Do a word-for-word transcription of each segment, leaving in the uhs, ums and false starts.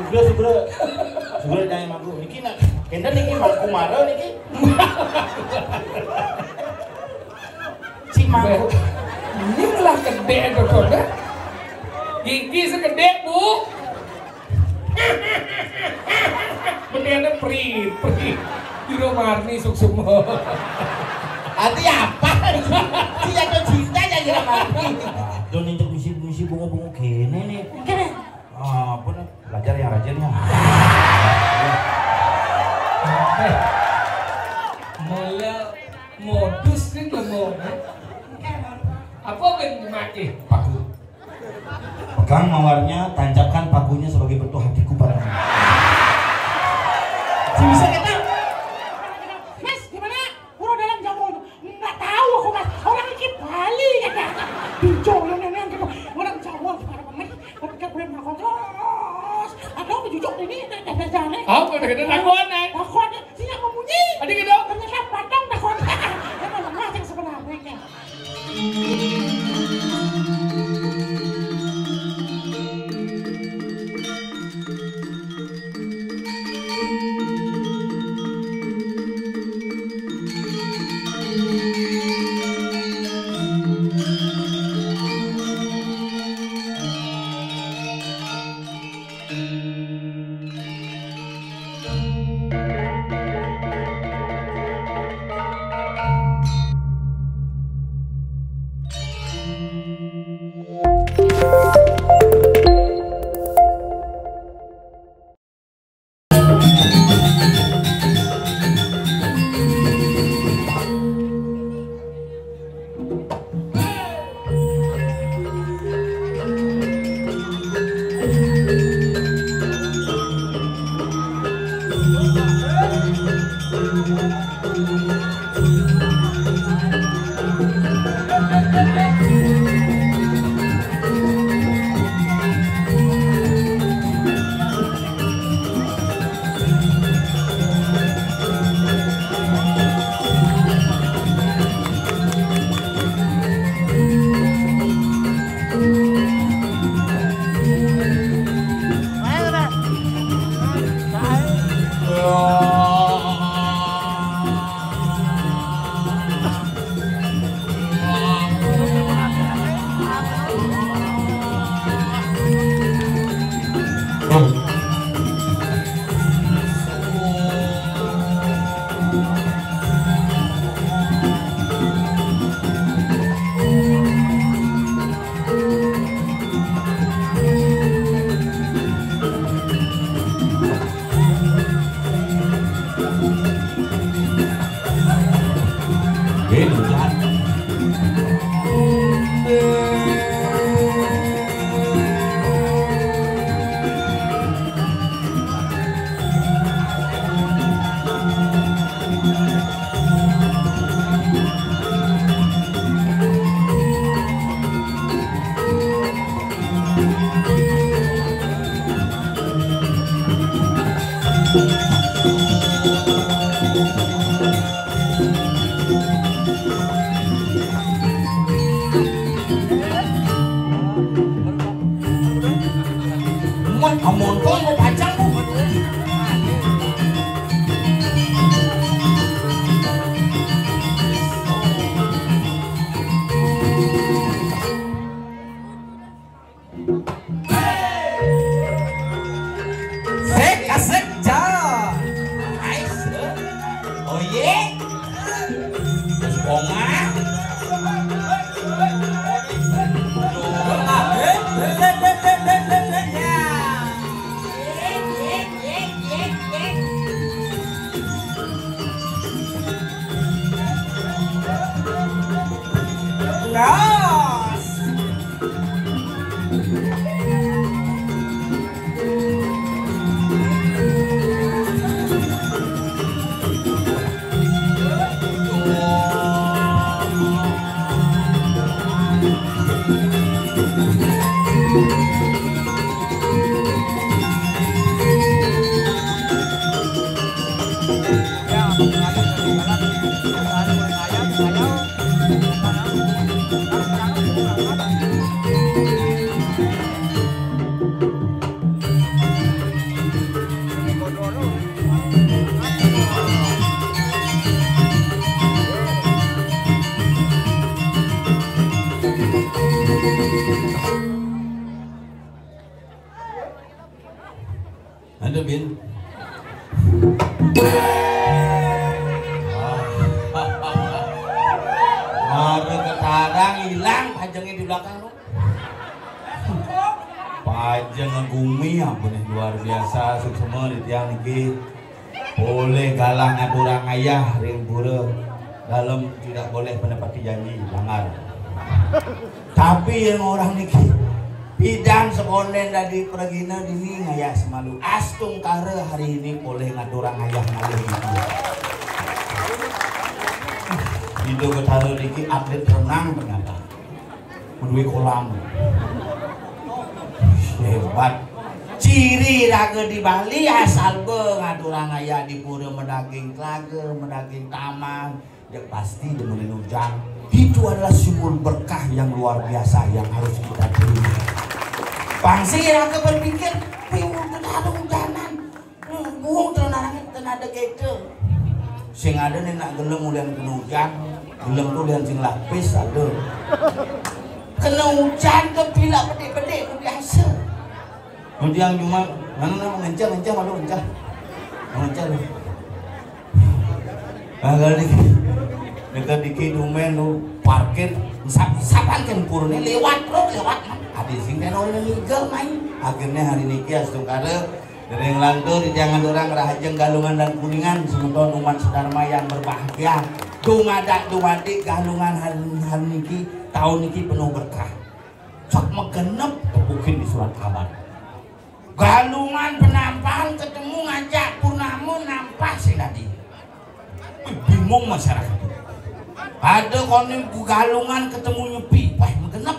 Sugra, sugra. Sugra jangan mangku. Niki nak, kenten niki mangku mara niki. Si mangku. Ini lah gedé to, Dok. Gigi segedé, Bu. Bedéné prit, prit. Jero Marni suksma. Ati apa? Si jatuh cinta ya Jero Marni. Don injek misi-misi bunga-bunga gini nih. Gini. Ah, apa nih? Belajar yang rajin ya. Eh, mula modus nih lho, Mo. Apa ben mati? Paku. Pegang mawarnya, tancapkan pakunya sebagai bentuk hatiku padamu. Bisa kita? Mas, gimana? Pura dalam jamu. Nggak tahu aku, Mas. Orang iki Bali, kata. Dijolong yang gitu. Orang Jawa gimana, Mas? Ketika gue makan terus, ada aku cucuk ini, ada jane. Apa udah kita takuan, eh? Takuan, sih yang membunyi. Ada gitu. Ternyata batang takuan. Emang lemah yang sebenarnya. Muat amonto mau pacang, Bu. Sik, asik, ja. Ais, eh. Oh, iya. Terus bonga. Ya. Ada, Bin. Mara ketarang ilang pajengnya di belakang lu. Pajeng gumi apa nih luar biasa suksma di tiang niki. Boleh galah ngaturang ayah ring pura. Dalam tidak boleh menepati janji, langgar. Tapi yang orang niki pidan sekonden dadi pragina dini ngayah semalu. Astungkara hari ini poleh ngaturang ayah malih gitu. Ida Betara niki atlet renang ternyata. Menduwe kolam. Hebat. Ciri raga di Bali asal be ngaturang ayah di pura madaging telaga, madaging taman, ya pasti demenin hujan. Itu adalah simbol berkah yang luar biasa yang harus kita terima. Pang sing iraga berpikir, "Wih, udah ada hujanan." Buung tenan arange ten ada kete. Sing ada nih nak gelem ulian kena hujan, gelem tuh ulian sing lapis ada. Kena hujan ke pilak bedik-bedik biasa. Kemudian cuma, mana nama ngencang, ngencang, malu ngencang. Ngencang. Nah, kalau dikit, dekat dikit dumen lu parkir, sap-, sapan kan purune lewat, bro, lewat. Ada sing kan orang ngigal main. Akhirnya hari niki astungkara ring lantur, di jangan orang Rahajeng Galungan dan Kuningan, semeton umat sedharma yang berbahagia. Dumadak dumadik Galungan hari, hari niki, tahun niki penuh berkah. Cak megenep tepukin di surat kabar. Galungan Penampahan ketemu ngajak Purnama nampah sing dadi. Wih, bingung masyarakat. Ada koning Galungan ketemu Nyepi, wah megenep.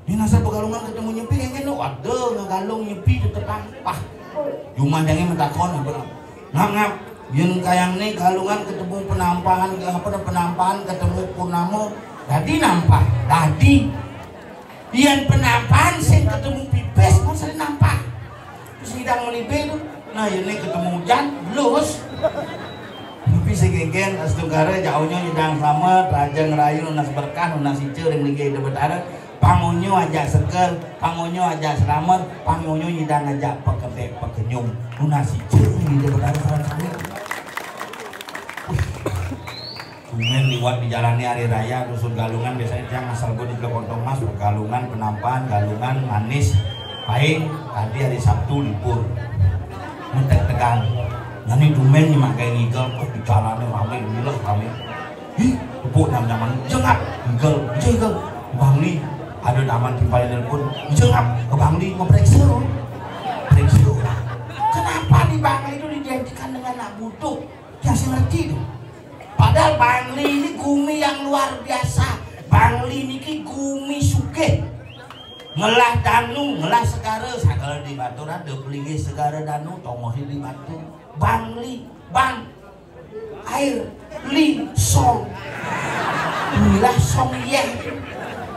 Ini nasab Galungan ketemu Nyepi kayak gini, ada ngegalung Nyepi tetepan. Wah, cuma jangan mentakon apa. Ngap-ngap, yen kayang nih Galungan ketemu Penampahan, apa nih, Penampahan ketemu Purnama, dadi nampah, dadi. Yen Penampahan sing ketemu pipis, mau sering nampah. Terus ngidang melibe tuh. Nah, yen nih ketemu hujan, belus. Tapi sing genggen, astungkara, jauhnya nyidang selamat, raja ngerayu, nunas berkah, nunas ica, ring linggih Ida Betara. Pangonyo ajak seger, pangonyo ajak selamat, pangonyo nyidang ajak pekedek, pekenyum. Nunas ica, ring Ida Betara, sareng sami. Wih. Tumen liwat di jalannya hari raya Dusun Galungan, biasanya tiang asal gue di Blok Kontong Mas, Galungan, Penampahan, Galungan, Manis, Paing, tadi hari Sabtu libur. Ngetek Tegal. Nah, ini tumen nih makai ngigal, kok di jalannya rame, gila rame. Ih, tepuk nyam-nyaman, jengap, ngigal, ngigal. Bangli, ada taman timpalin telepon, jengap, ke Bangli, ngeperiksa. Periksa. Kenapa di Bangli itu diidentikan dengan anak butuh? Yang saya ngerti itu. Padahal Bangli ini gumi yang luar biasa. Bangli niki gumi sugih. Ngelah danu, ngelah segara, sagala di Batur ada, pelinggih segara danu, tongohe di Batur. Bangli, bang, air, li, song. Inilah song yeh.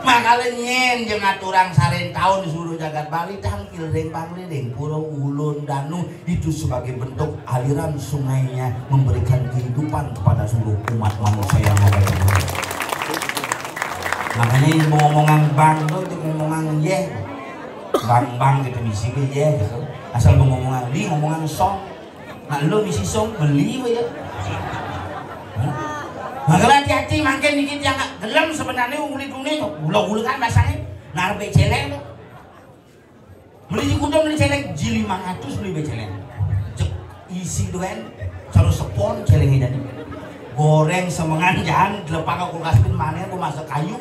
Makanya nyen jeung aturang saren taun di seluruh jagat Bali, tangkil ring Bangli, ring Pura Ulun Danu, itu sebagai bentuk aliran sungainya memberikan kehidupan kepada seluruh umat manusia yang ada di dunia. Makanya ini ngomongan bang tuh, itu ngomongan ye. Bang-bang gitu, misi be ye gitu. Asal ngomongan li, ngomongan song. Nah, lu misi song, beli we ya. Hah? Makanya hati-hati, makin dikit yang nggak gelem sebenarnya uli dunia tuh. Ulo-ulo kan bahasanya. Narbe celeng tuh. Beli di kuda, beli celeng, ji limang atus beli be celeng. Cek isi duen, terus sepon celengnya jadi. Goreng semengan jahan, dilepak ke kulkas pin mana aku masak kayu.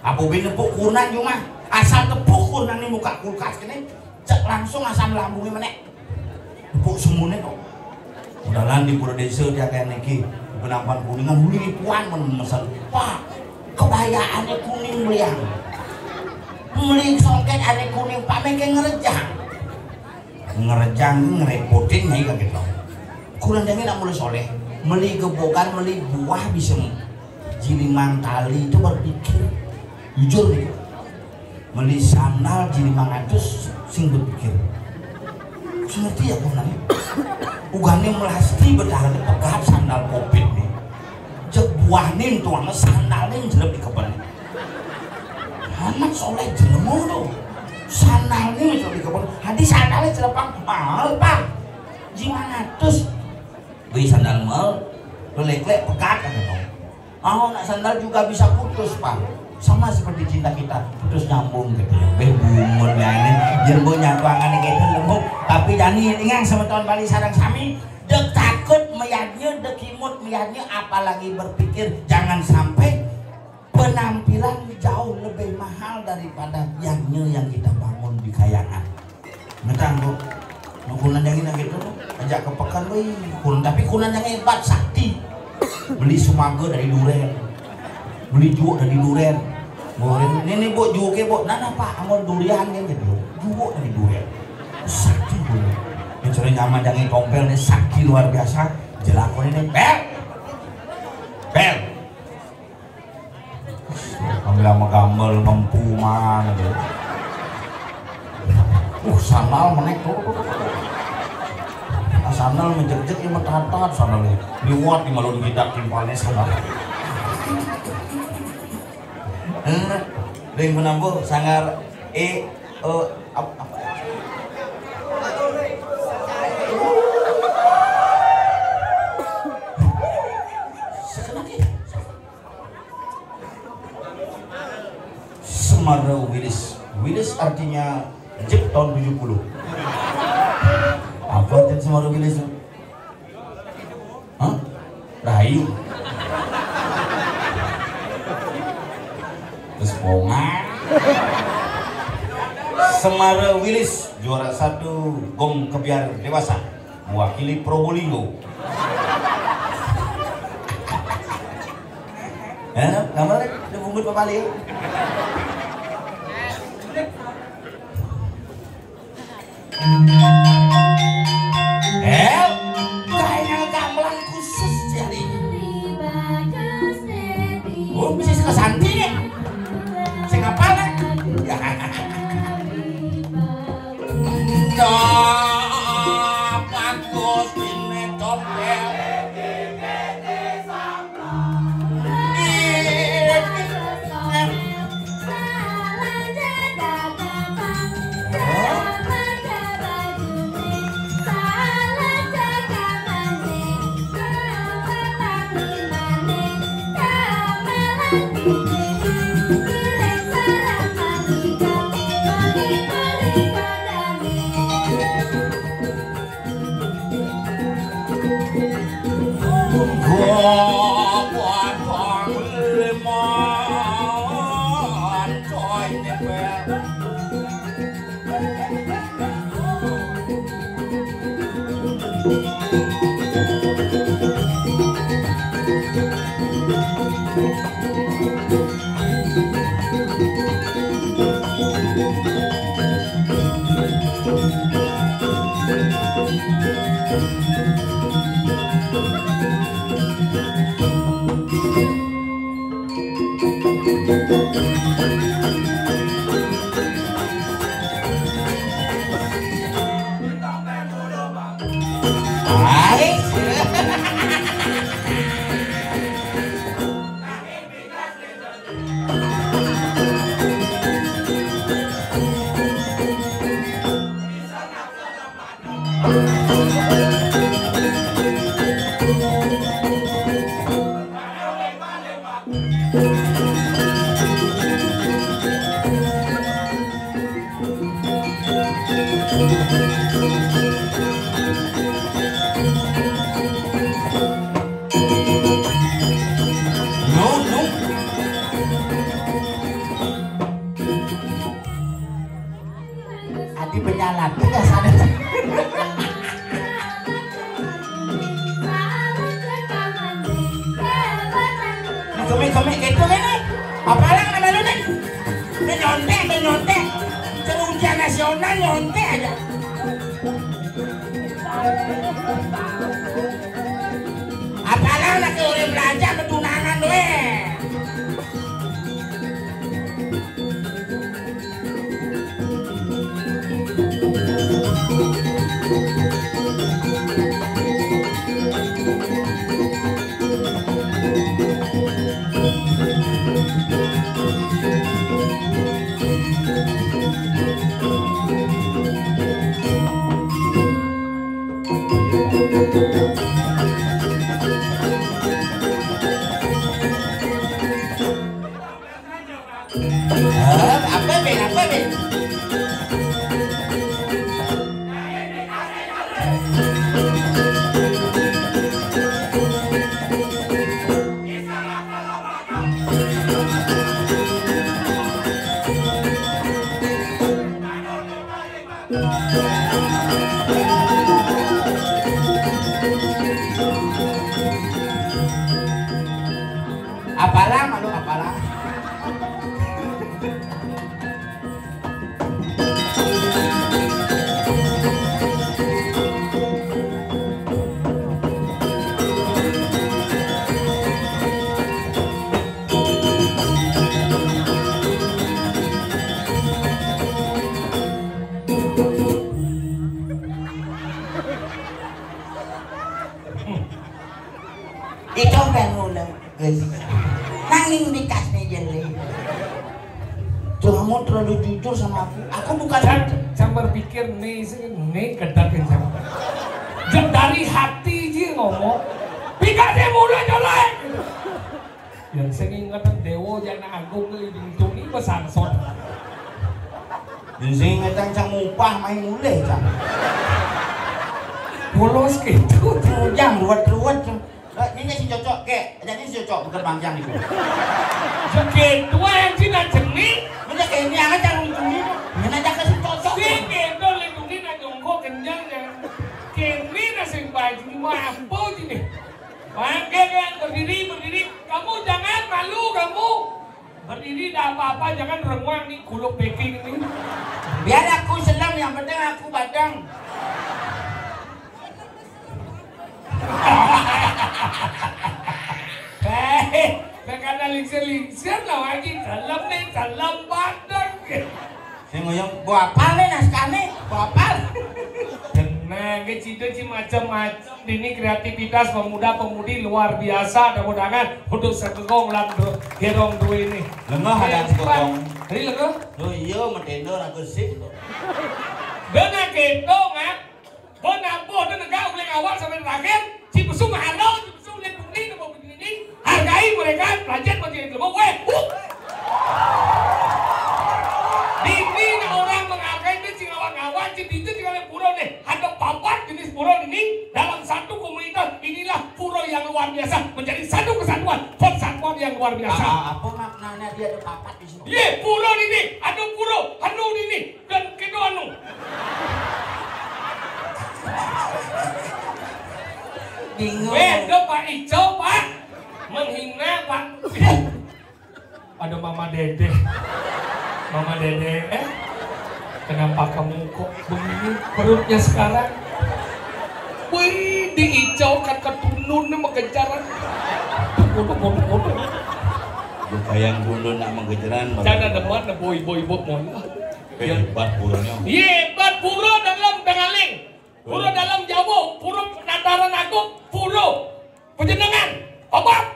Apa bini tepuk kurnan cuma asal tepuk kurnan nih muka kulkas kene, cek langsung asam lambungnya menek. Tepuk semuanya kok. Mudahan di pura desa dia kayak niki, Penampahan Kuningan, uli puan men mesen. Pak, kebayaannya kuning belian. Beli songket ada kuning, Pak, makin ngerejang. Ngerejang, ngerepotin, nih kaget loh. Kurang dengin nak mulai soleh. Meli gebogan, meli buah bisa. Ji limang tali itu berpikir. Jujur nih. Meli sandal ji limang atus sing berpikir. Sing ngerti ya, kurang. Ugane melasti betara pegat sandal covid nih. Jek buah nih tuang sandal nih jelek di kebun. Amat soleh jelemu tuh. Sandal ni macam di kebun. Hadi sandal celepang mahal, Pak. Lima ratus. Beli sandal mahal, lelek-lek pegat kan, Pak. Oh, nak sandal juga bisa putus, Pak. Sama seperti cinta kita, putus nyambung gitu ya. Beh, bungut ya ini. Jembo nyatuangan gitu, lembut. Tapi jani ingat sama tahun Bali sarang sami, dek takut meyadnya, dek imut meyadnya, apalagi berpikir jangan sampai penampilan jauh lebih mahal daripada yangnya yang kita bangun di kayangan. Metang, Bu. Mau kunandangin lagi tuh, ajak ke pekan, wih. Kun, tapi kunandangin hebat, sakti. Beli sumaga dari duren. Beli juuk dari duren. Duren. Ini, ini, Bu, juuknya, Bu. Nah, nah, Pak, amun durian kan gitu. Juuk dari duren. Sakti, Bu. Ini cara nyaman jangan tompel nih, sakti luar biasa. Jelakon ini, bel. Bel. Ambil sama gambel, ngempuman gitu. Uh, sandal menek tuh. Ah, sandal menjejek yang metatat sandal ini. Liwat di malun kita timpalnya sandal. Eh, ring penampuh sanggar e o ap- apa? Sekenaki. Semara Wilis. Wilis artinya jep tahun tujuh puluh. Apa artinya Semara Wilis? Hah? Rahayu. Terus bonga. Semara Wilis, juara satu gong kebyar dewasa, mewakili Probolinggo. Ya, gambar deh, udah bungut apa balik? Eh, kayaknya gamelan khusus jadi. Oh, bisa suka santi nih. Sing apa nih? Ya. Dah bagus ini tompel. Adi penyalat, tugas ada. Kemik-kemik gitu kan nih. Apa orang nama lu nih? Ini nyontek, ini nyontek. Ujian nasional nyontek aja. Apalah lagi orang belajar bertunangan, weh. Apalah, malu apalah. Itu kan ulah, guys. Nanging dikasih jeli. Tuh, kamu terlalu jujur sama aku. Aku bukan. Cang, cang berpikir nih, sih, nih ketat, cang. Jang dari hati ji ngomong. Pikir dia muda jelek. Yang saya ingetan Dewa Jana Agung ke Lintung ini besangsot. Yang saya ingetan cang mupah main mulai, cang. Polos gitu. Jang ruwet-ruwet, cang. Eh, ini si cocok, kek. Jadi si cocok, bukan bang cang itu. Seketua yang Cina cemik. Mana kayak ini aja cang Lintung ini. Mana aja ke si cocok. Si ketua Lintung ini nak jongkok kenyang, cang. Kini nasi baju apa sini? Bangke kan, berdiri, berdiri. Kamu jangan malu, kamu. Berdiri dah apa-apa, jangan renguang nih, kuluk packing ini. Biar aku selam, yang penting aku badang. Eh, karena lingsir-lingsir lah lagi, selam nih, selam badang. Sing ngoyong, "Bo apal nih naskah nih? Bo apal?" Nah, ge cita ci macam-macam. Dini kreativitas pemuda-pemudi luar biasa, tepuk tangan untuk Sekegong lan Dro-, Gerong Dwi ini. Lengah ada Hebat. Sekegong. Ini lengah? Duh, iya, medendor aku sih. Dengan gitu, nggak? Bo nabuh tu negak ulih awal sampai terakhir, si besung mahalo, si besung ulih bumi, nama begini, hargai mereka, belajar bagi yang lemah, weh, huh. Dini nak orang menghargai tu, si ngawak-ngawak, si itu si kalian pura ni. Ada papat jenis pura ini, dalam satu komunitas, inilah pura yang luar biasa, menjadi satu kesatuan, persatuan yang luar biasa. Ah, apa maknanya dia ada papat di sini? Ye, pura ini, ada pura, anu ini, dan kita anu. Bingung. Weh, ada Pak Icau, Pak. Menghina, Pak. Ada Mama Dede. Mama Dede, eh? Kenapa kamu kok begini perutnya sekarang? Wih, diicaukan ke tunun nih mengejaran. Bodoh, bodoh, bodoh. Bukan yang dulu nak mengejaran. Jangan demen, boy, boy, boy, boy. Hebat puranya. Ye, hebat pura dalam Tengaling. Pura dalam Jawa, pura Penataran Agung, pura Pejenengan. Apa?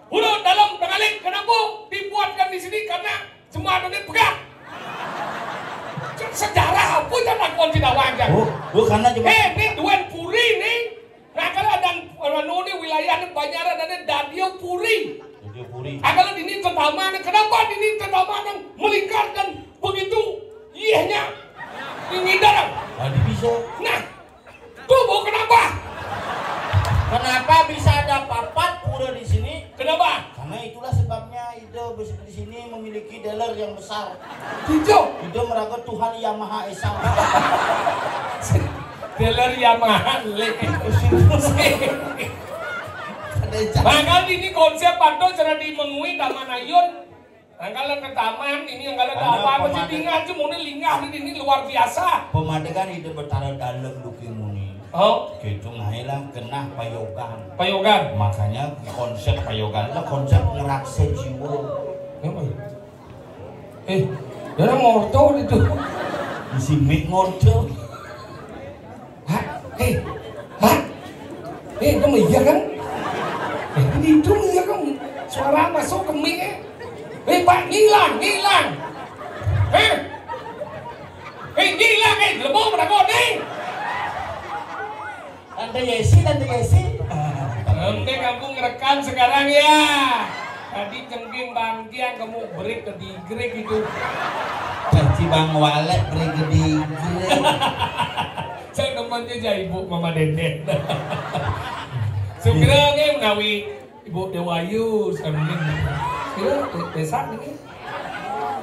Pura dalam Tengaling, kenapa dibuatkan di sini? Karena semua ini pegang. Sejarah apa yang nak kau tidak wajar? Oh, oh, karena cuma. Eh, ni Tuan Puri ni. Nah, kalau ada anu ni wilayah ni Banjaran ada Dadio Puri. Dadio Puri. Ah, kalau dini tetaman, kenapa dini tetaman yang melingkar dan begitu? Iyahnya. Ini darah. Tadi bisa. Nah, tuh mau kenapa? Kenapa bisa ada papat pura di sini? Kenapa? Karena itulah sebabnya Ida bes-, di sini memiliki dealer yang besar. Tujuh. Ida meraga Tuhan Yang Maha Esa. Dealer Yamaha, lek. Ada jam. Mangkal ini konsep pato cara di mengui Taman Ayun. Mangkal ke taman ini, mangkal ada apa-apa sih, pemade-, tinggal cuma ini linggah di sini luar biasa. Pemadegan Ida Betara Dalem duki muni. Oh. Gitu, ngailang kenah payogan. Payogan. Makanya konsep payogan itu konsep ngeraksa jiwa. Apa ya? Eh, dia orang ngorto itu. Isi mik ngorto. Hah? Eh, hah? Eh, kamu iya kan? Eh, ini itu iya kan? Suara masuk ke mik, eh. Eh, Pak, ngilang, ngilang. Eh? Eh, ngilang, eh, lebo pada kau ni. Tante Yesi, Tante Yesi. Ente kamu ngerekam sekarang ya. Tadi cengking bangkian kamu break ke digre gitu. Caci Bang Walek break ke digre. Saya temannya aja Ibu Mama Dede. Segera nih menawi Ibu Dewayu, sekarang ini. Segera, besar ini.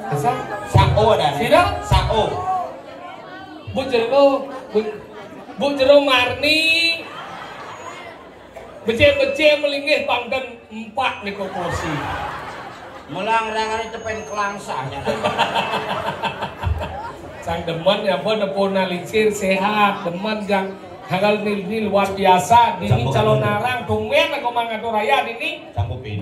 Besar. Sako ada. Sira? Sako. Bu Jergo. Bu, Bu Jero Marni. Becik-becik melinggih pangden empat niku kursi. Mulang rangane cepen kelangsah ya. Sang demen ya, Bu, nepun alisir sehat, demen jang hal ini luar biasa. Dini calon arang, tumben aku mangatur raya dini.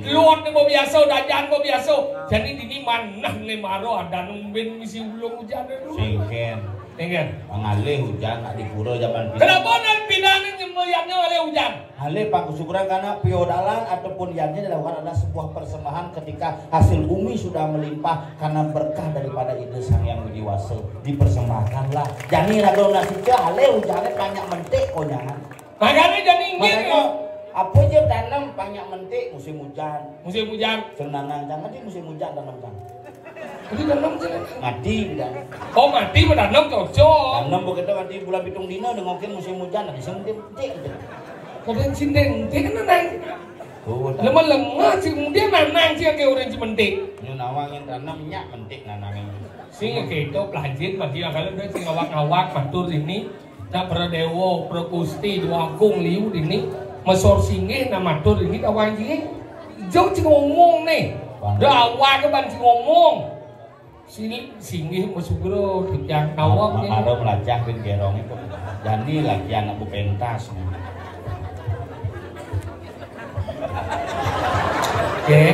Luar ni biasa, dajan biasa. Jadi dini manah ne maro ada numbin misi ulung hujan dulu. Singken. Nggih. Ngalih hujan nak di pura zaman pindah. Kenapa nak pindah ni nyembayangnya ngalih hujan? Ngalih pangkusukuran karena piodalan ataupun yadnya dilakukan adalah sebuah persembahan ketika hasil bumi sudah melimpah karena berkah daripada Ida Sang Hyang Widi Wasa dipersembahkanlah. Jani raga nasika ngalih hujannya banyak mentik konyangan. Makanya jani inggih. Makanya apa je tanam banyak mentik musim hujan. Musim hujan. Senangan jangan di musim hujan tanam jangan. Jadi tanam je. Mati dah. Oh, mati menanam cocok. Tanam begitu mati bulan pitung dina dengokin musim hujan, bisa mungkin petik gitu. Kadang cindeng, cindeng kan nanang. Oh, tak. Lemah-lemah si kemudian nanang si ke orang cimentik. Nyu nawang yang tanam nyak mentik nanangnya. Sing keto pelajin mati kalau dia sing awak-awak matur ini. Nak Pradewa, Pragusti, Dwagung liu dini, mesor singgih nak matur dini kawan singgih. Jauh cing ngomong nih. Dah awal ke ban cing ngomong. Sini singgih mesugro titiang nawak ni. Makaro melajah bin gerong itu. Jani lagi anak bu pentas ni. Oke.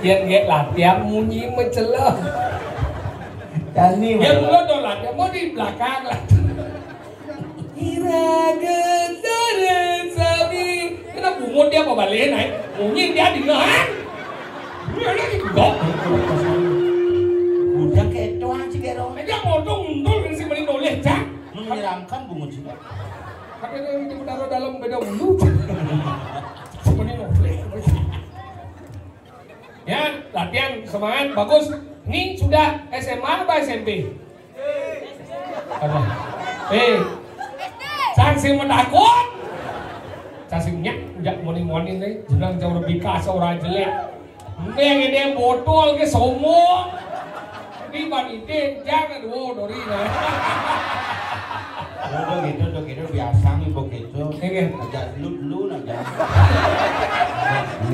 Yang dia latihan munyi mencelah. Jani. Yang mula dah latihan mau di belakang lah. Ira gentara sami. Kena bungut dia apa balik naik? Bunyi dia di nahan. Dia lagi gok. Udah keto aja kero. Dia mau dong untul kan si meni noleh cak. Menyeramkan bungut juga. Tapi dia itu taruh dalam beda bulu. Si meni noleh. Ya, latihan semangat bagus. Ini sudah S M A apa S M P? Apa? Eh, sang sing menakut. Sang sing nyak, nyak moni-moni nih, jenang jauh lebih kasar orang jelek. Ini yang ini botol ke sombong. Di panitia jangan wo dori nah. Udah gitu, udah gitu biasa nih begitu. Iya. Ajak dulu dulu aja.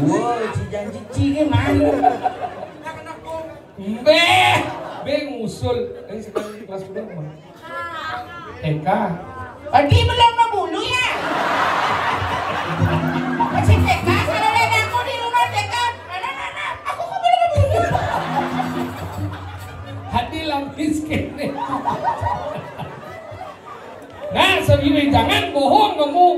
Wah, si janji cingnya mana? Mbeh, be ngusul. Ini sekarang kelas berapa? T K. Tadi belum mau bulu ya? Masih T K, kalau lihat aku di rumah T K. Mana, mana? Aku kok belum mau bulu? Hati lah miskin nih. Nah, serius, jangan bohong kamu.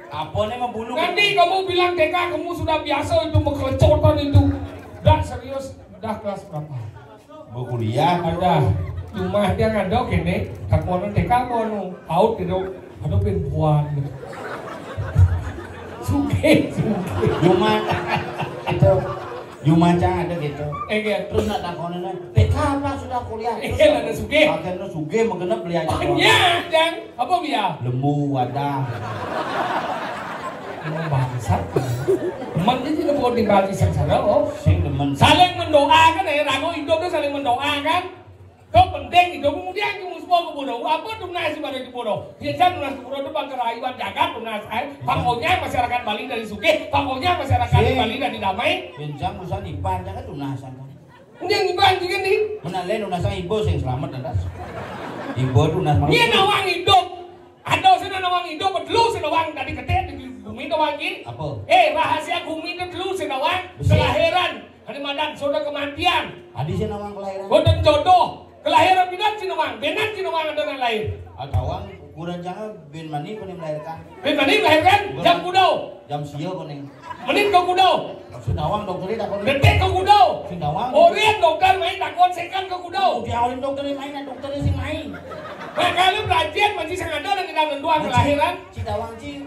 Apa nih mau bulu? Nanti kamu bilang T K kamu sudah biasa itu mengkelecotan itu. Dah serius, dah kelas berapa? Berkuliah. Ada. Cuma dia ngadok ini, tak mau T K mau nu, paut gitu. Aduh perempuan. Suge, suge. Cuma itu Jumaca ada gitu. Eh, gitu. Terus nak takonin, "T K apa sudah kuliah?" Terus iya, ada sugih. Akhirnya sugih, menggenep beli aja. Banyak, Jang. Apa biar? Lembu, wadah. Emang bangsat. Emang dia tidak mau dibagi sengsara, oh. Sing demen. Saling mendoakan, ya, ragu hidup tuh saling mendoakan. Kau penting itu, kemudian kamu semua ke bodoh. Apa tunas pada di bodoh? Biasa tunas ke bodoh itu bang kerayuan jagat tunas, eh. Pokoknya masyarakat Bali dari sugih, pokoknya masyarakat Bali dari damai. Bincang urusan iban, jangan tunasan. Ini yang iban juga nih. Mana lain tunasan ibu sing selamat, lantas. Ibu tunas malam. Iya, nawang hidup. Ada sing nawang hidup, betul sing nawang tadi ketik di bumi nawang ki. Apa? Eh, rahasia bumi itu dulu sing nawang. Besi. Kelahiran. Ada madan, sudah kematian. Adi sing nawang kelahiran. Boten jodoh. Kelahiran bidan sing nawang, benan sing nawang ada nang lahir. Atawang ukuran jangan bin mani kuning melahirkan. Bin mani melahirkan, jam kudo. Jam sia kuning. Menit ke kudo. Sing nawang dokter ini takon. Detik ke kudo. Sing nawang. Orin dokter main takon, second ke kudo. Dia orin dokter ini main, dokter ini sing main. Makanya belajar masih sangat ada dalam nentuan kelahiran. Si tawang ci.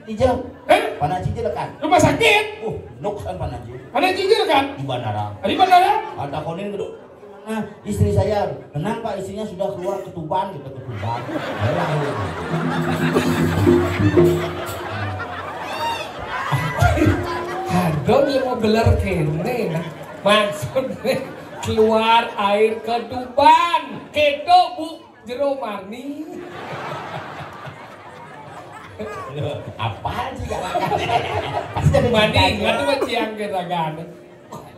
Ija. Eh? Panaji je lekat. Rumah sakit. Uh, nuksan panaji. Panaji je lekat. Di bandara. Di bandara? Ada konin geduk. Nah, istri saya, "Tenang Pak, istrinya sudah keluar ketuban," gitu, "ketuban." Ayolah, ayo. Aduh, dia mau beler kene, nah. Maksudnya keluar air ketuban. Keto, Bu. Jero Marni. Apa sih, gak makan? Pasti ada. Mani, ceritanya. Nggak tuh, ciang kita kan.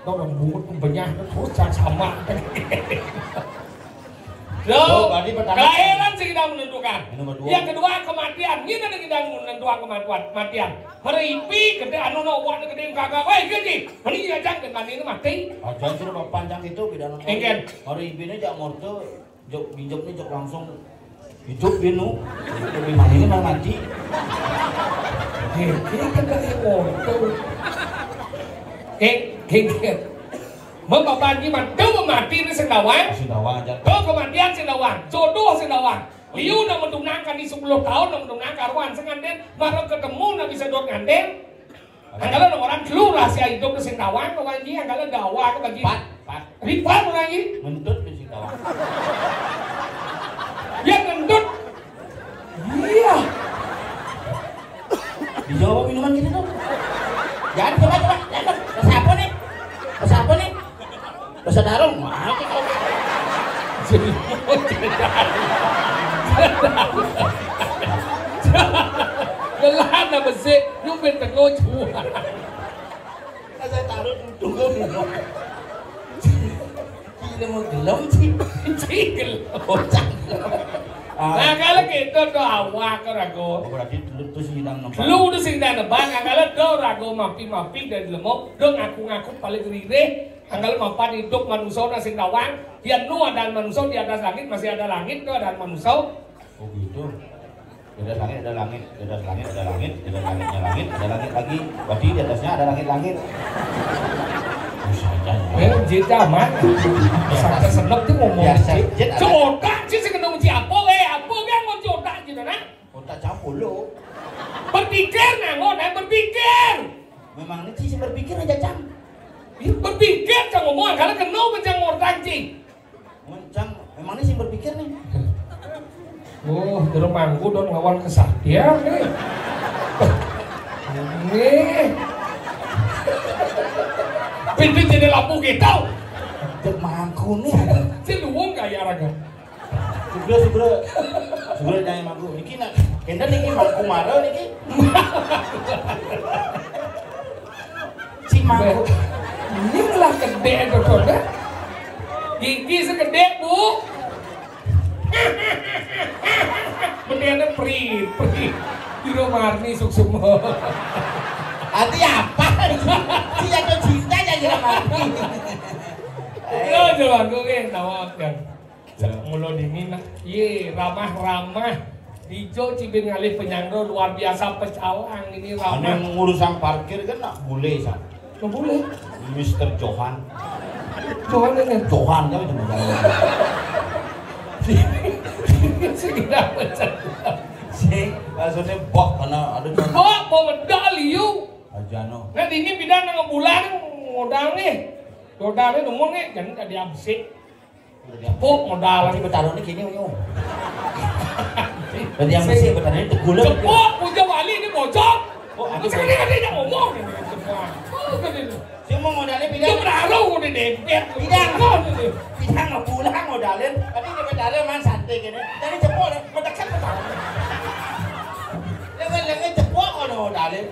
Orang bungut banyak terus sama. Loh, berarti pertama kelahiran sing kita menentukan. Yang nomor dua. Yang kedua, kematian. Ini ada kita menentukan kematian. Matian. Hari ipi gede, anu, no, wak gede, kagak. Woi, gede. Mani ya, Cang, dengan ini mati. Aja suruh panjang itu, beda nomor. Engken. Hari ipi ini jak morte. Jok, bijok ni jok langsung. Hidup binu. Lebih mati ni malah mati. Hei, kita tak ada motor. Hei, hei, hei. Mama bagi mah, tu mati ni sing dawang. Sing dawang aja. Tu kematian sing dawang. Jodoh sing dawang. Liu nak mentunangkan di sepuluh tahun, nak mentunangkan karuan sing nganten. Baru ketemu nak bisa dot nganten. Anggala orang telu rahasia hidup ke sing dawang, orang ini anggala dawa ke bagi. Pat, pat. Ripat orang ini. Ngentut ke sing dawang. Ya ngentut. Iya. Dijawab minuman gitu tuh. Jangan coba, coba, jangan. Rasa apa nih? Rasa apa nih? Rasa darung. Wah, kok jadi. Lelah dah besik, nyumpit tengok jua. Saya taruh duduk. Gila, mau gelem sih. Cik, gelem. Bocah gelem. Ah. Nah, kalau gitu tuh awak ke ragu. Oh, berarti lu tuh sing nang nembang. Lu tuh sing nang nembang, nah, kalau do ragu mapi-mapi dan lemok, do ngaku-ngaku paling ririh, anggala mapan hidup manusia na sing dawang, dia nu ada manusia di atas langit, masih ada langit, do ada manusia. Oh gitu. Di atas langit ada langit, di atas langit ada langit, di atas langitnya langit, ada langit lagi. Berarti di atasnya ada langit-langit. Bisa aja. Eh, jeda, Man. Sampai senep tuh ngomong. Biasa, cik. Jeda. Cotak, cik, sing kena uji apa, eh? Apa kan mau cotak gitu, nah? Otak campur lo. Berpikir, nah, ngono, berpikir. Memang ini sih berpikir aja, Cang. Ih, berpikir, Cang, ngomong, kalau kena, Cang, ngortang, cik. Mencang, emang ini sing berpikir nih. Oh, jero mangku don ngawal kesaktian nih. Nih. Pintu jadi lampu gitu. Cek mangku nih. Si luwung kaya raga. Sugra, sugra. Sugra jangan mangku. Niki nak, kenda niki mangku mara niki. Si mangku. Ini lah gede tuh, Don, eh. Gigi segede, Bu. Bendene prit, prit. Biro Marni suksma. Arti apa? Si jatuh cinta ya, Biro Marni. Yo, coba gue tawakan. Cek mula dini nak. Ye, ramah-ramah. Dijo cibin ngalih penyangga luar biasa pecalang ini ramah. Anu yang ngurusang parkir kan nak bule, San. Nak bule? Mister Johan. Johan ini? Johan kan itu namanya. Sing kenapa, San? Si, maksudnya bok karena ada contoh. Bok, bok medal, yu. Aja no. Nah, dini pindah nang bulan modal nih. Modal nih, nemu nih, jangan tadi absik. Udah diambil. Cepuk modal. Berarti bertaruh ini gini, Unyu. Udah diambil sih, bertaruh ini tegulung. Cepuk, puja wali ini bocor. Oh, aduh. Sekali kan dia ngomong ini, cepuk. Oh, kan ini. Cuma modalnya pindah. Dia bertaruh udah dempet. Pindah. Kan ini. Pindah nggak pulang modalin. Tadi dia bertaruh man santai gini. Tadi cepuk deh, mendekat bertaruh. Lengan-lengan cepuk kalau modalin.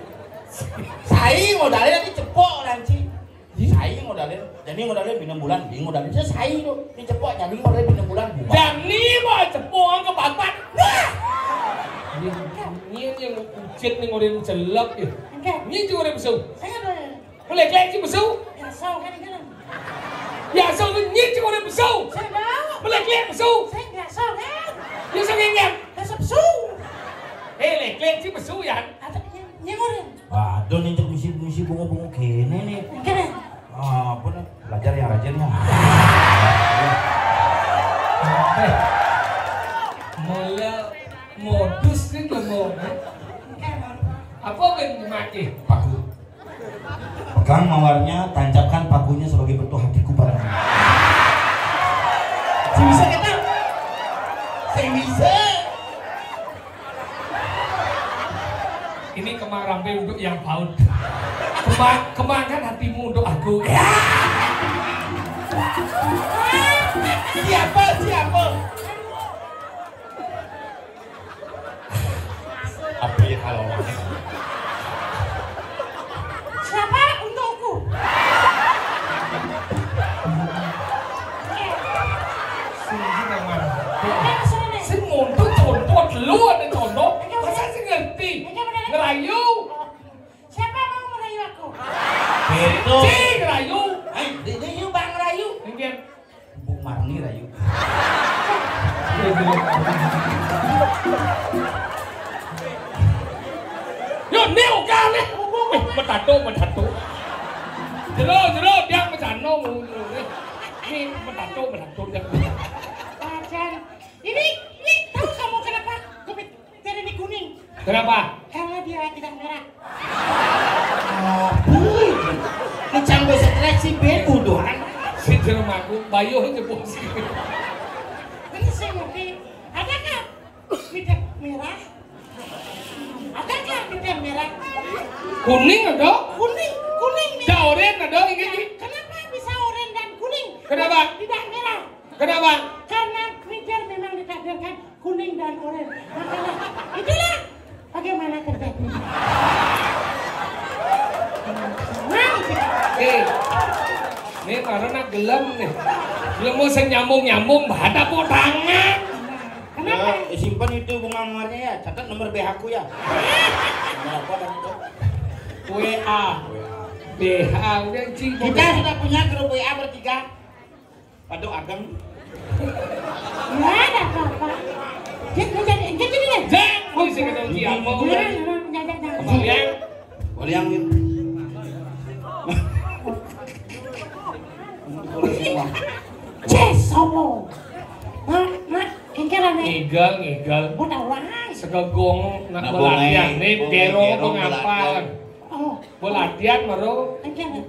Sai modalin tadi cepuk nanti. Sai modalin, jani modalin bina bulan, bing modalin. Saya sai tu. Ni cepok jani modalin bina bulan. Jani mah cepok orang ke papat. Wah! Ini, ini yang ucit ni orang celak ya. Okey. Ni tu orang besar. Saya ada. Boleh kelek je besar. Ya, so kan kan. Ya, so ni tu orang besar. Saya ada. Boleh kelek besar. Saya biasa kan. Ya, so kan. Biasa besar. Eh, lek kelek je besar ya. Ada yang, yang orang. Waduh, nih cek misi-misi bunga-bunga gini nih. Keren. Ah, apa nih? Belajar yang rajin ya. Eh, mula modus nih kamu. Apa yang dipakai? Paku. Pegang mawarnya, tancapkan pakunya sebagai bentuk hatiku padamu. Si bisa kata? Si bisa. Ini kemang rampe untuk yang paut. Kemang, kembangkan hatimu untuk aku. Ya. Siapa, siapa? Apa yang Yo, né oga né. Eh, metato, metato. Jero, jero, biang mejano ngono. Né metato, metato. Pajan. Ini, ini tahu kamu kenapa kulit Jeremy kuning? Kenapa? Karena dia tidak merah. Oh, Bu. Ini canggo stres sih, Ben, udah. Si jero aku, bayuh jebul sih. Ini saya ngerti. Adakah bibir merah? Adakah bibir merah? Kuning ada? Kuning, kuning. Dak oren ada iki, iki? Kenapa bisa oren dan kuning? Kenapa? Tidak merah. Kenapa? Karena bibir memang ditakdirkan kuning dan oren. Makanya, itulah bagaimana kerjanya. Nah, Eh, ini marana gelem nih. Gelem mau sing nyambung-nyambung, bahada potangan. Kenapa? Ya, simpan itu bunga mawarnya ya, catat nomor B H ku ya. Nomor apa tadi itu? W A. B H udah cing. Kita sudah punya grup W A bertiga. Padok ageng. Ya, ada apa-apa. Jadi, jadi, jadi, jadi. Jang, ini sing ketemu si Ambo. Jangan, jangan, jangan. Kembalian. Kembalian. Ces, sopo? Mak, mak, kengkeran nih. Ngigal, ngigal. Buat awang. Segegong nak belatihan nih, bero pengapal. Oh. Belatihan maro.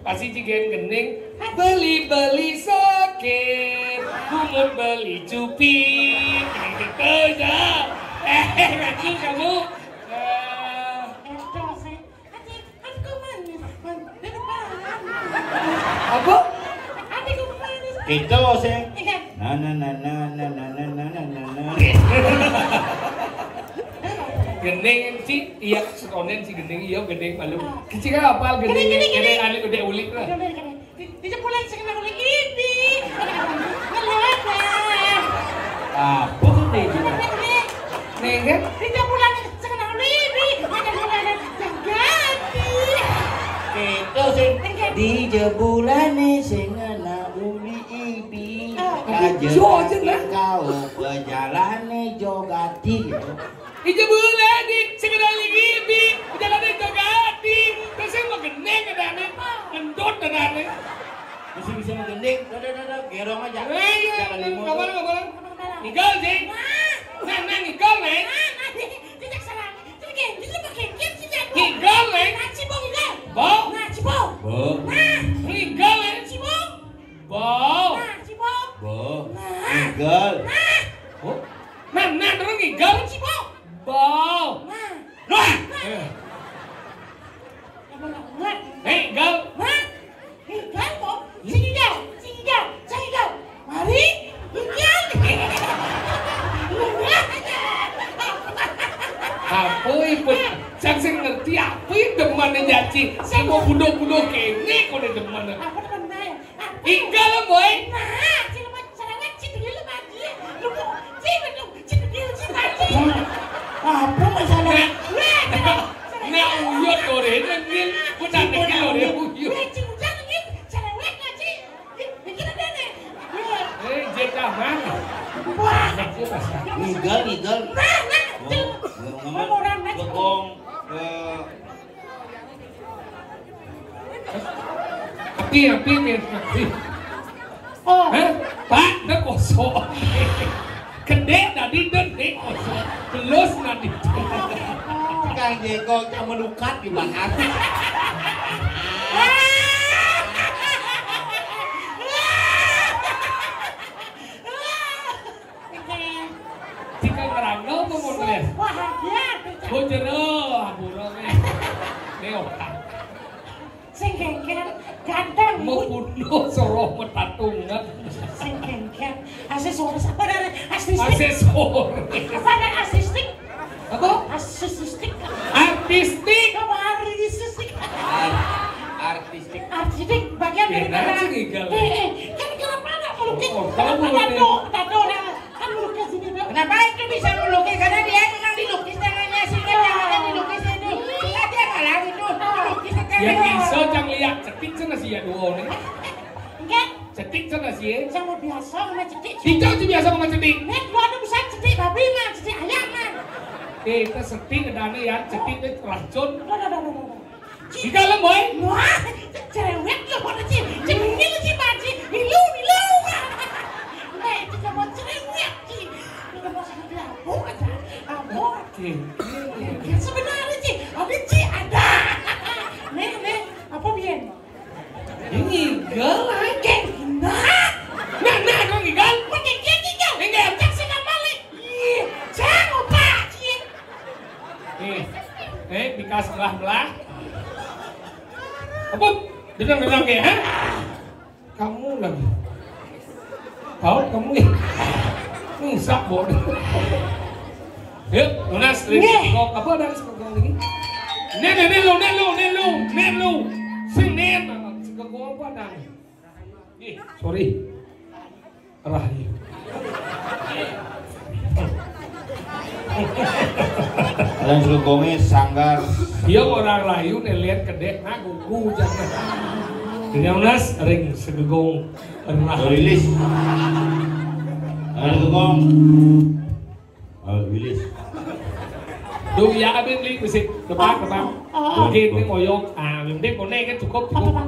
Pasti cigen gending. Beli-beli sakit, bungut beli cupit. Gitu ya. Eh, kamu, kamu. Eh. Apa? Itu sih. Nah, nah, nah, nah, nah, nah, nah, nah, nah, nah. Gending sih, iya, sekonen sih gending, iya gending malu. Kecil apa gending? Gending, gending, gending, gending. Anu gede ulik lah. Di, di jebolan sing nang ibi. Ngelodang. Apa tuh nih? Nih kan? Di jebolan sing nang ibi. Ada jebolan yang ganti. Itu sih di jebolan sing nang uli ibi. Aja kau berjalan jogati gitu. Ija boleh di sekedar lagi bi, jangan ada jogati. Terus yang mau geneng ada nih, ngendut ada nih. Bisa bisa mau geneng, ada ada ada gerong aja. Eh iya, jangan lima. Kabar kabar. Ngigal sih. Nah, nah ngigal nih. Nah, nah, tidak salah. Tidak, tidak pakai kian sih jatuh. Ngigal nih. Nah, cibong ngigal. Bau. Nah, cibong. Bau. Nah, ngigal nih. Cibong. Bau. Nah, cibong. Bau. Nah. Ngigal. Nah. Oh. Nah, nah, terus ngigal. Cibong. Bau. Nah. Nah. Eh. Apa nak buat? Eh, gal. Nah. Ngigal kok. Sing ngigal, sing ngigal, sing ngigal. Mari, ngigal. Apa ibu? Saya sing ngerti apa yang demen nyaci. Saya mau bunuh-bunuh kene kok demen. Apa demen saya? Ngigal, boy. Nah, sing lepas cerewet, sing dulu mati. Lu kok, sing dulu. Apa masalah? Nek uyut ore nengil, bukan nengil ore uyut. Eh, jatah mana? Wah. Ngigal, ngigal. Nah, nah, ngomong orang nak. Bokong. Api, api, api. Oh. Hah? Pak, dah kosong. Kedek tadi dah dek kosong. Belus tadi. Kang Jeko kamu lukat di belakang. Jika ngerangkau pemotret. Wah, dia. Bojero, burung. Neo. Sing gengger, ganteng. Mau bunuh soroh metatungan. Sing gengger, aksesoris apa dari artistik? Aksesoris. Apa dari artistik? Apa? Artistik. Artistik. Apa artistik? Artistik. Artistik bagian dari mana? Eh, eh, kan kenapa anak melukis? Oh, kalau melukis. Tato, tato orang. Kan melukis ini tuh. Kenapa itu bisa melukis? Karena dia memang dilukis tangannya, sehingga tangannya dilukis itu. Sehingga dia kalah itu. Melukis tangannya. Ya bisa cang lihat cetik sana sih ya dua orang. Enggak. Cetik sana sih ya. Sama biasa sama cetik. Tidak sih biasa sama cetik. Nek gua ada bisa cetik babi mah, cetik ayam mah. Eh, itu setik kedane ya, setik itu racun. Aduh, aduh, aduh, aduh, aduh. Ci. Di dalam, boy. Wah, cerewet lo pada, Ci. Cemil, Ci, Pak, Ci. Milu, milu. Nah, itu kamu cerewet, Ci. Itu kamu sudah diabuk aja. Abuk. Oke. Ya, sebenarnya, Ci. Ada, Ci, ada. Nih, nih. Apa, Bian? Ini ngigal, ah. Kayak gini. Nah, nah, kok ngigal? Pakai dia ngigal. Ngigal, cak sih, nggak balik. Ih, jangan lupa, Ci. Eh, eh, bekas belah-belah. Apa? Denang-denang ya, ha? Kamu lagi. Tahu kamu nih. Ngusap, Bo. Yuk, lunas, Rin. Nggih. Kok apa dan sekegong ini? Nen, nen, nen lu, nen lu, nen lu, nen lu. Sing nen, sekegong apa dan? Nih, sorry. Rahayu. Yang segegonge sanggar. Dia orang rahayu nih, lihat kedek, nah, gugu, jangan. Jadi, lunas, ring segegong. Rahayu. Wilis. Ada segegong. Oh, Wilis. Duh, ya, abis beli musik. Depan, depan. Oke, ini ngoyong. Ah, yang penting konek kan cukup, cukup.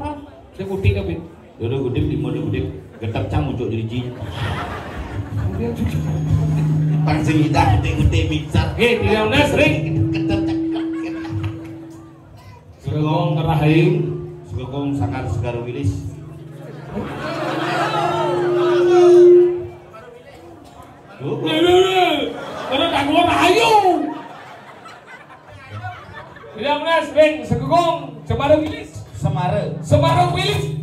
Saya kutik, abis. Dulu gudip, di mulu gudip. Getep cang ucuk jadi ji. Pang sing idah, gudip-gudip, mixer. Eh, tidak, udah sering. Getep cang, getep. Segegong rahayu. Segegong sanggar segar wilis. Lho, lho, lho. Karena tak keluar rahayu. Tidak, udah sering. Segegong, Cemara Wilis. Semara. Semara Wilis.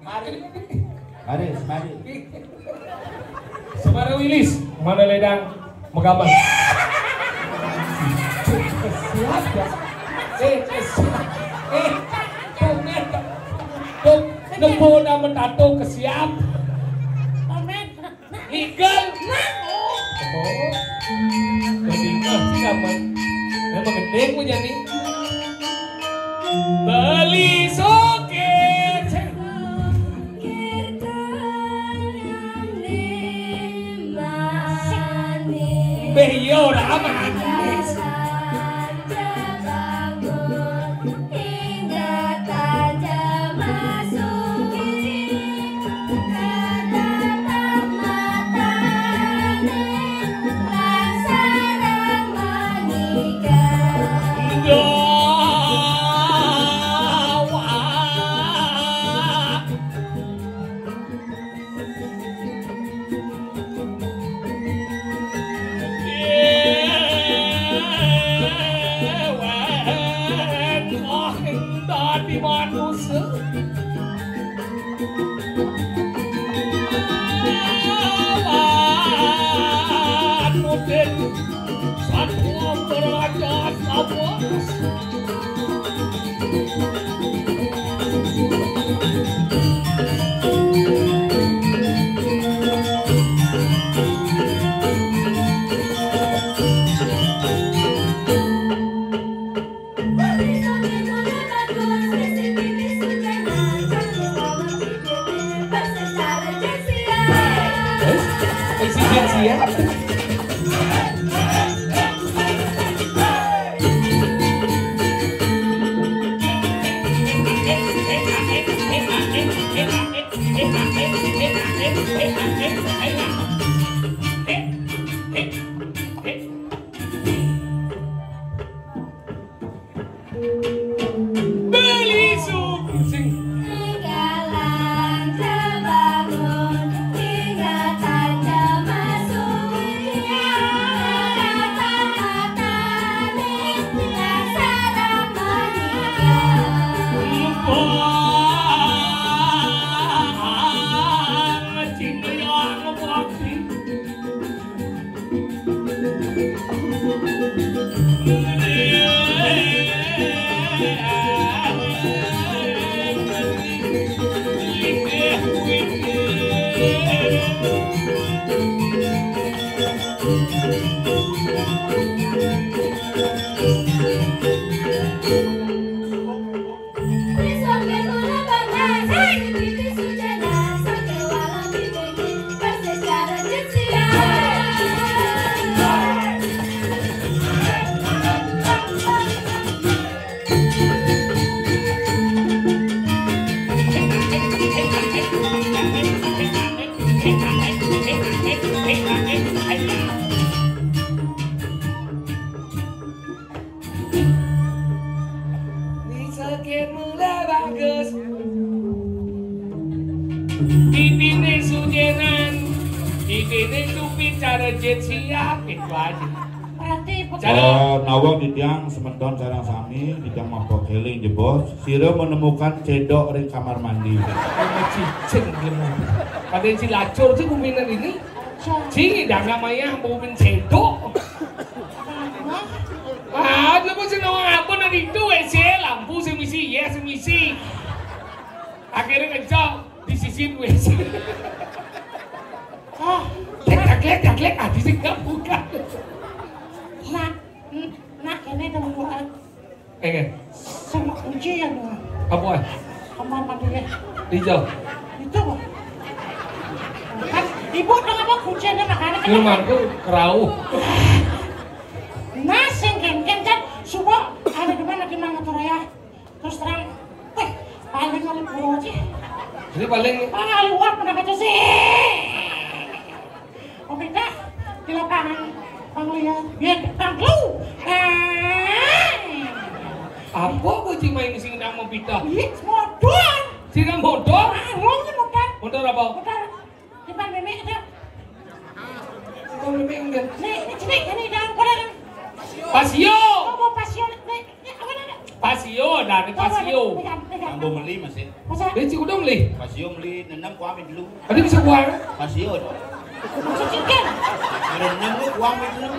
Mari. Mari, mari. Semara Wilis, mana ledang? Megambar. Siap, ya? Eh, eh, siap. Eh, tuh, tuh, tuh, nempo nama tato ke siap. Amin. Ngigal. Oh. Jadi, ah, siapa? Memang gede punya nih. Beli sokir. Beh, iya, ora aman. Dadi manusa. Awan mudin satwa raja sawas. Iki ini tupi cara jet siap gitu aja. Berarti betul. Cara Eh, nawang titiang semeton sareng sami, titiang mapakeliling jebos, sira menemukan cedok ring kamar mandi. Cicing gitu. Pada cilacur tuh kuminan ini. Sing dah namanya mau main cedok. Ah, lu mesti nawang apa nanti itu W C, lampu sing misi, ya sing misi. Akhirnya kencang, disisin W C. Ah, glek, glek, glek, ah, di sini nggak buka. Nak, nak, ini teman gua. Eh, sama kunci ya gua. Apa? Kamar mandinya. Dijal. Itu, Bang. Kan ibu udah apa kuncinya makanya kan. Lu mantu kerau. Nah, sing kan, kan, kan, subuh ada di mana, di mana tuh ya? Terus terang, eh, paling kali pura aja. Jadi paling ah, luar pernah baca sih. Pemerintah di lapangan Bang Lia, ya Bang Lu. Eh. Apa bocil main sing nang mau pita? Iya, motor. Sing nang motor? Ah, motor. Motor apa? Motor. Depan meme ada. Depan meme enggak. Nih, ini sini, ini dalam kolam. Pasio. Oh, mau pasio, nih, nih, apa namanya? Pasio, dah, ini pasio. Pegang, pegang. Yang mau beli masih. Masa? Dia sih udah beli. Pasio beli, nenam kuami dulu. Tadi bisa buang. Pasio dong. Maksud cincin. Ada nenam lu kuami dulu.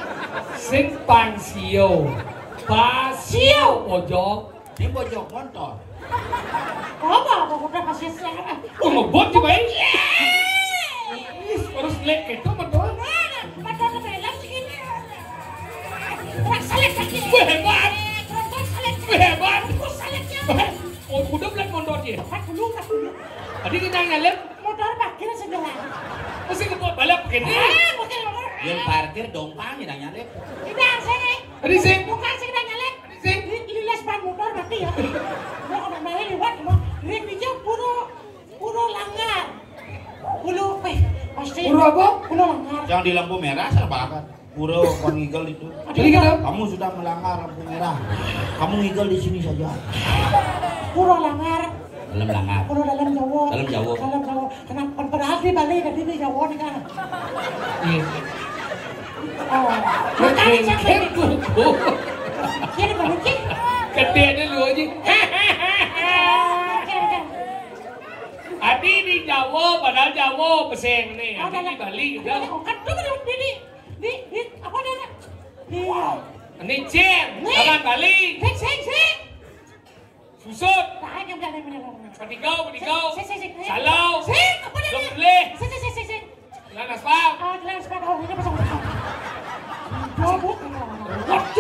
Sing pangsio. Pasio, ojok. Ini bojok motor. Apa, apa, udah kasih siaran. Oh, ngebut sih, Bay. Ih, harus lek gitu, motor. Motor kebelan segini. Orang selek lagi. Wah, hebat. Tronton selek. Wah, hebat. Aku selek ya. Oh, udah belum motor dia. Tempat dulu, tempat dulu. Tadi kita nyalip. Motor parkir sebelah. Mesti ngebut balap begini. Eh, mungkin motor. Yang parkir dompang, yang nyalip. Tidak, saya. Tadi sih. Bukan sih, tidak nyalip. Sing. Li-, liles ban motor mati ya. Gua kena main liwat, gua ring di jam pura, pura langgar. Pura, eh, pasti. Pura apa? Pura langgar. Yang di lampu merah, serba apa? Pura kon ngigel itu. Jadi gitu? Kamu sudah melanggar lampu merah. Kamu ngigel di sini saja. Pura langgar. Dalam langgar. Pura dalam Jawa. Dalam Jawa. Dalam Jawa. Kenapa? Padahal di Bali tadi di Jawa nih kan. Iya. Oh, makanya sampai gitu. Sini balik sih. Gedenya lu aja. Oke, oke. Adi di Jawa, padahal Jawa peseng nih. Oh, Adi di dalam. Bali juga. Oh, kan tuh di, di, di, di, apa namanya? Di Ini Cir, Nih. Taman Bali. Sik, sik, sik. Susut. Tahan yang jalan bener. Pedigau, pedigau. Sik, sik, sik, sik. Salau. Sik, apa dia? Belum boleh. Sik, sik, sik, sik, sik. Jalan aspal. Ah, jalan aspal. Oh, ini pasang pasang. Waduh,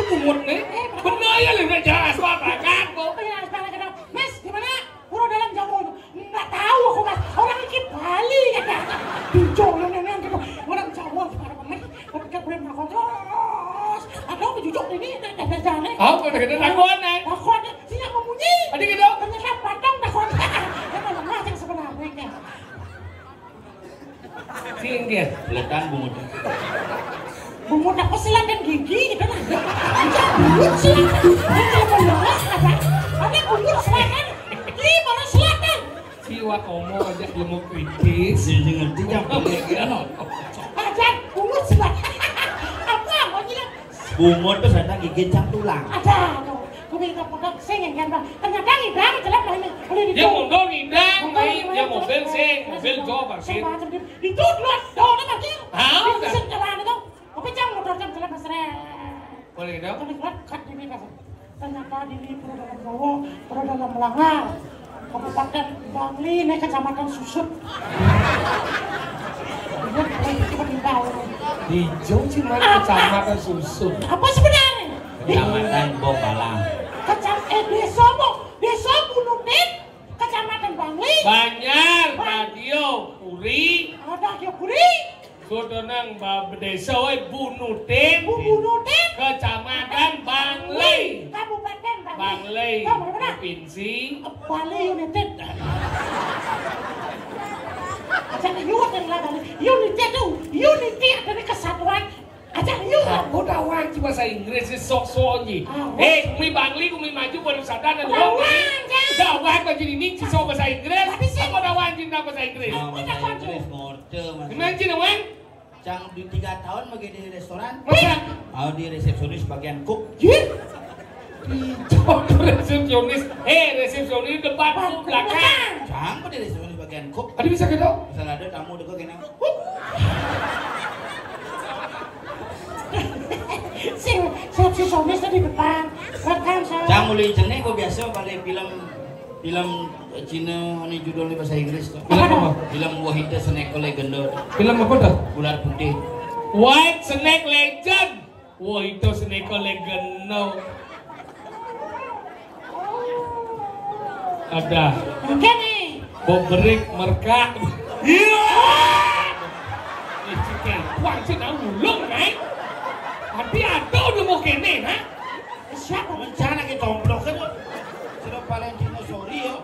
bungut nih. Eh, bener ya, lu udah jalan aspal, berangkat, Bu. Oh, jalan aspal, kenapa? Mas, di mana? Pura dalam Jawa. Nggak tahu aku, Mas. Orang iki Bali, kata. Dijol, nenek, gitu. Orang Jawa, gimana, Mas? Ketika boleh makan terus. Ada aku cucuk ini, ada, ada jalan. Apa, ada kena lakuan, eh? Lakuan, sini aku bunyi. Ada gitu? Ternyata batang takon. Emang lemah yang sebenarnya, kan? Sing nggih. Lekan bungut. Bungut apa selatan gigi gitu lah. Bungut selatan. Bungut apa? Ada bungut selatan. Ih, mana selatan? Siwa komo aja ilmu kritis. Sing ngerti kan? Aja bungut selatan. Apa? Bungut tuh selatan gigi cang tulang. Ada, tuh. Kuwi tak pegang sing yang kan, Bang. Ternyata ngidang jelek lah ini. Boleh. Ya, monggo ngidang, monggo main, ngidang, ya, mobil sing, mobil go parkir. Sing macam di, itu dua, dua, parkir. Ah, udah. Sing jalan itu. Tapi cang motor cang jelek, Mas, rek. Boleh ngidang? Boleh ngidang, kat ini, Mas. Ternyata di ini pura dalam Jawa, pura dalam Melanggar. Kabupaten Bangli, ini Kecamatan Susut. Iya, boleh itu kan di bawah. Di Jogja, Kecamatan Susut. Apa sebenarnya? Kecamatan Bombalang. Kecam-, eh, desa apa? Desa Bunudin, Kecamatan Bangli. Banjar, Bang-, Radio Puri. Ada Radio Puri. Sudah nang ba-, desa wae Bunudin. Bu-, Bunudin. Kecamatan Bangli. Kabupaten Bangli. Bangli. Kamu mana? Provinsi. Bali United. Aja liwat yang lah Bali. United tuh. Unity ada di kesatuan. Aja, yuk. Aku dah wanci bahasa Inggris sih, sok-sok ji. Ah, eh, kumi Bangli, kumi maju, baru sadar dan udah wanci. Udah wanci bahasa ini, sih sok bahasa Inggris. Tapi sih. Aku dah wanci nang bahasa Inggris. Bahasa Inggris, ngorte, Mas. Gimana sih, Wan? Cang di tiga tahun bagi di restoran. Masa? Mau di resepsionis bagian cook. Iya. Di resepsionis. Eh, resepsionis depan, belakang. Cang, mau di resepsionis bagian cook. Ada bisa gitu? Misalnya ada tamu dekat kena. Sing, resepsionis di depan. Welcome, sir. Cang, mulai cenik kok biasa balik film, film Cina, ini judulnya bahasa Inggris tuh. Film apa? Film Wahida Seneko Legenda. Film apa tuh? Ular putih. White Snake Legend. Wahida Seneko Legenda. Ada. Oke nih. Boberik merkak. Iya. Eh, cike, kuang sih tahu ulung, kan? Tapi ada udah mau kene, nah. Siapa? Rencana kita complok kan? Sudah paling dinosaur ya.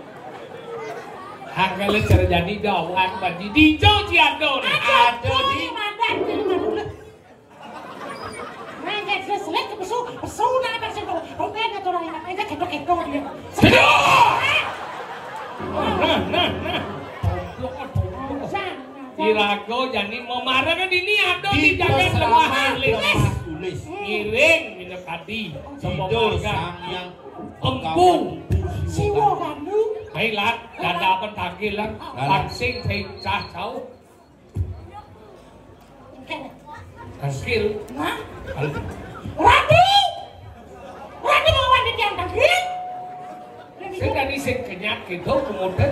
Hangkale cara jadi dawan badi dijo ciado nih. Aduh, di mandan di mandan. Nah, nggak jelas, jelek ke pesu, pesu, nah, apa sih, kalau, kalau nggak ada orang yang aja ketok-ketok dia. Aduh! Nah, nah, nah. Goblok, goblok. Jangan, jangan. Irago jani mau marah kan ini ada di jalan lemah tulis. Tulis. Ngiring minum kadi. Sombong Tidur warga. Sang yang Empu. Siwa kamu. Baiklah, dada apa tagih lah. Langsing saya cah jauh. Tangkil. Nah. Rati. Rati mau wani tiang tangkil. Sing tadi sing kenyat gitu, kemudian.